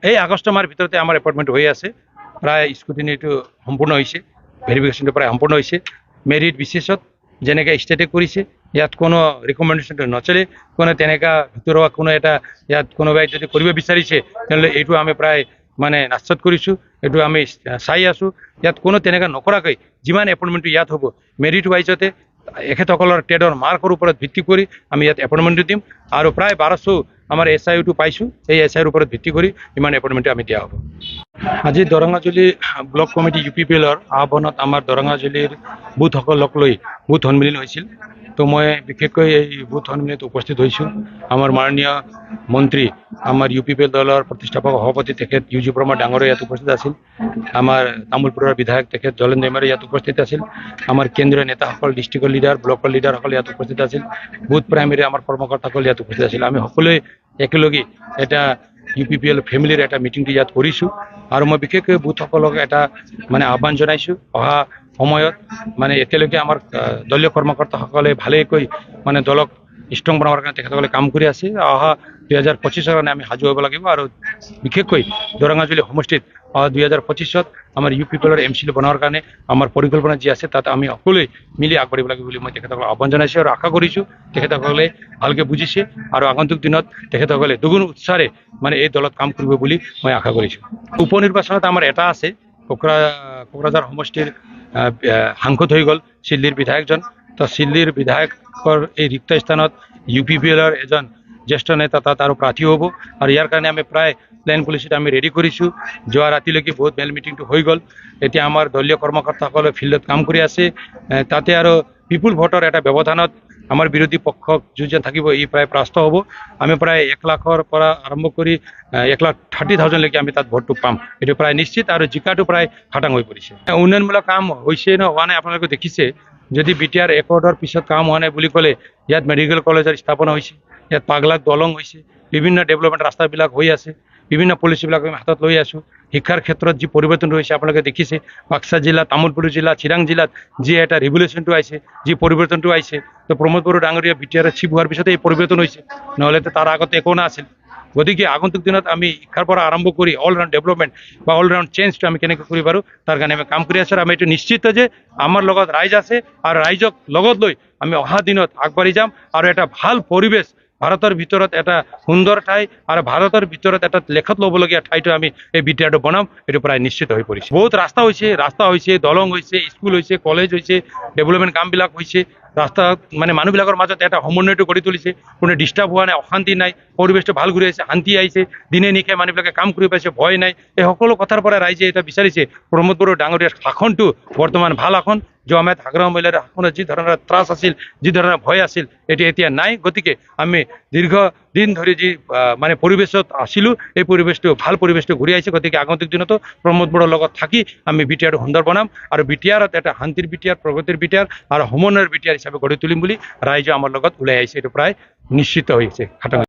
এই আগষ্ট মাহৰ ভিতৰতে আমাৰ এপইণ্টমেণ্ট হৈ আছে। প্ৰায় স্ক্ৰুটিনিটো সম্পূৰ্ণ হৈছে, ভেৰিফিকেশ্যনটো প্ৰায় সম্পূৰ্ণ হৈছে। মেৰিট বেচিছত যেনেকৈ ষ্টেটে কৰিছে, ইয়াত কোনো ৰিকমেণ্ডেশ্যনটো নচলে। কোনো তেনেকুৱা ভিতৰুৱা কোনো এটা ইয়াত কোনোবাই যদি কৰিব বিচাৰিছে, তেনেহ'লে এইটো আমি প্ৰায় মানে নাস্যাৎ কৰিছোঁ, এইটো আমি চাই আছোঁ। ইয়াত কোনো তেনেকুৱা নকৰাকৈ যিমান এপইণ্টমেণ্টটো ইয়াত হ'ব, মেৰিট ৱাইজতে এখেতসকলৰ ট্ৰেডৰ মাৰ্কৰ ওপৰত ভিত্তি কৰি আমি ইয়াত এপইণ্টমেণ্টটো দিম। আৰু প্ৰায় 1200 আমাৰ এছ আইটো পাইছোঁ, এই এছ আইৰ ওপৰত ভিত্তি কৰি ইমান এপইণ্টমেণ্টটো আমি দিয়া হ'ব। আজি Darangajuli block committee U P P এলৰ আহ্বানত আমাৰ দৰঙাজুলিৰ বুথসকলক লৈ বুথ সন্মিলন হৈছিল। তো মই বিশেষকৈ এই বুথ সন্মিলনত উপস্থিত হৈছোঁ। আমাৰ মাননীয় মন্ত্ৰী, আমাৰ ইউ পি পি এল দলৰ প্ৰতিষ্ঠাপক সভাপতি তেখেত ইউ জি ব্ৰহ্মা ডাঙৰীয়া ইয়াত উপস্থিত আছিল। আমাৰ তামোলপুৰৰ বিধায়ক তেখেত জলেন দৈমাৰী ইয়াত উপস্থিত আছিল। আমাৰ কেন্দ্ৰীয় নেতাসকল, ডিষ্ট্ৰিক্টৰ লিডাৰ, ব্লকৰ লিডাৰসকল ইয়াত উপস্থিত আছিল। বুথ প্ৰাইমেৰী আমাৰ কৰ্মকৰ্তাসকল ইয়াত উপস্থিত আছিল। আমি সকলোৱে একেলগে এটা ইউ পি পি এল ফেমিলিৰ এটা মিটিংটো ইয়াত কৰিছোঁ। আৰু মই বিশেষকৈ বুথসকলক এটা মানে আহ্বান জনাইছোঁ, অহা সময়ত মানে এতিয়ালৈকে আমাৰ দলীয় কৰ্মকৰ্তাসকলে ভালেকৈ মানে দলক ষ্ট্ৰং বনাবৰ কাৰণে তেখেতসকলে কাম কৰি আছে। অহা 2025ৰ কাৰণে আমি সাজু হ'ব লাগিব। আৰু বিশেষকৈ দৰঙাজুলি সমষ্টিত অহা 2025ত আমাৰ ইউ পি পি এলৰ এম চি এল বনোৱাৰ কাৰণে আমাৰ পৰিকল্পনা যি আছে, তাত আমি সকলোৱে মিলি আগবাঢ়িব লাগিব বুলি মই তেখেতসকলক আহ্বান জনাইছোঁ। আৰু আশা কৰিছোঁ তেখেতসকলে ভালকৈ বুজিছে আৰু আগন্তুক দিনত তেখেতসকলে দুগুণ উৎসাহেৰে মানে এই দলত কাম কৰিব বুলি মই আশা কৰিছোঁ। উপ নিৰ্বাচনত আমাৰ এটা আছে, কোকৰাঝাৰ সমষ্টিৰ সাংসদ হৈ গ'ল চিল্লিৰ বিধায়কজন। তো চিল্লিৰ বিধায়কৰ এই ৰিক্ত স্থানত ইউ পি পি এলৰ এজন জ্যেষ্ঠ নেতা তাত আৰু প্ৰাৰ্থী হ'ব। আৰু ইয়াৰ কাৰণে আমি প্ৰায় প্লেন পলিচিটো আমি ৰেডি কৰিছোঁ। যোৱা ৰাতিলৈকে বহুত মেল মিটিংটো হৈ গ'ল। এতিয়া আমাৰ দলীয় কৰ্মকৰ্তাসকলে ফিল্ডত কাম কৰি আছে। তাতে আৰু বিপুল ভোটৰ এটা ব্যৱধানত আমাৰ বিৰোধী পক্ষক যিজন থাকিব, ই প্ৰায় পৰাস্ত হ'ব। আমি প্ৰায় 1 লাখৰ পৰা আৰম্ভ কৰি 1 লাখ 30,000লৈকে আমি তাত ভোটটো পাম, এইটো প্ৰায় নিশ্চিত। আৰু জিকাটো প্ৰায় খাটাং হৈ পৰিছে। উন্নয়নমূলক কাম হৈছে নে হোৱা নাই আপোনালোকে দেখিছে। যদি বি টি আৰ একৰ্ডৰ পিছত কাম হোৱা নাই বুলি ক'লে, ইয়াত মেডিকেল কলেজৰ স্থাপনা হৈছে, ইয়াত পাগলাত দলং হৈছে, বিভিন্ন ডেভেলপমেণ্ট ৰাস্তাবিলাক হৈ আছে, বিভিন্ন পলিচিবিলাক আমি হাতত লৈ আছোঁ। শিক্ষাৰ ক্ষেত্ৰত যি পৰিৱৰ্তন হৈছে আপোনালোকে দেখিছে। বাক্সা জিলা, তামোলপুৰ জিলা, চিৰাং জিলাত যি এটা ৰিভলিউশ্যনটো আহিছে, যি পৰিৱৰ্তনটো আহিছে, তো প্ৰমোদ বড়ো ডাঙৰীয়া বি টি আৰৰ চিফ হোৱাৰ পিছতে এই পৰিৱৰ্তন হৈছে, নহ'লেতো তাৰ আগতে একো নাছিল। গতিকে আগন্তুক দিনত আমি শিক্ষাৰ পৰা আৰম্ভ কৰি অল ৰাউণ্ড ডেভেলপমেণ্ট বা অল ৰাউণ্ড চেঞ্জটো আমি কেনেকৈ কৰিব পাৰোঁ, তাৰ কাৰণে আমি কাম কৰি আছোঁ। আৰু আমি এইটো নিশ্চিত যে আমাৰ লগত ৰাইজ আছে আৰু ৰাইজক লগত লৈ আমি অহা দিনত আগবাঢ়ি যাম। আৰু এটা ভাল পৰিৱেশ, ভাৰতৰ ভিতৰত এটা সুন্দৰ ঠাই আৰু ভাৰতৰ ভিতৰত এটা লেখত ল'বলগীয়া ঠাইটো আমি এই বি টি আৰটো বনাম, এইটো প্ৰায় নিশ্চিত হৈ পৰিছে। বহুত ৰাস্তা হৈছে, ৰাস্তা হৈছে, দলং হৈছে, স্কুল হৈছে, কলেজ হৈছে, ডেভেলপমেণ্ট কামবিলাক হৈছে। ৰাস্তা মানে মানুহবিলাকৰ মাজত এটা সমন্বয়টো গঢ়ি তুলিছে। কোনো ডিষ্টাৰ্ব হোৱা নাই, অশান্তি নাই, পৰিৱেশটো ভাল ঘূৰি আহিছে, শান্তি আহিছে। দিনে নিশাই মানুহবিলাকে কাম কৰি পাইছে, ভয় নাই। এই সকলো কথাৰ পৰা ৰাইজে এটা বিচাৰিছে, প্ৰমোদ বড়ো ডাঙৰীয়াৰ শাসনটো বৰ্তমান ভাল শাসন। যোৱা হাগ্ৰামা মহিলাৰ শাসনত যি ধৰণৰ ত্ৰাস আছিল, যি ধৰণৰ ভয় আছিল, এইটো এতিয়া নাই। গতিকে আমি দীৰ্ঘ দিন ধৰি যি মানে পৰিৱেশত আছিলোঁ, এই পৰিৱেশটো ভাল পৰিৱেশটো ঘূৰি আহিছে। গতিকে আগন্তুক দিনতো প্ৰমোদ বড়োৰ লগত থাকি আমি বি টি আৰটো সুন্দৰ বনাম আৰু বি টি আৰত এটা শান্তিৰ বি টি আৰ, প্ৰগতিৰ বি টি আৰ আৰু সমন্বয়ৰ বি টি আৰ হিচাপে গঢ়ি তুলিম বুলি ৰাইজে আমাৰ লগত ওলাই আহিছে, এইটো প্ৰায় নিশ্চিত হৈছে, খাটাং।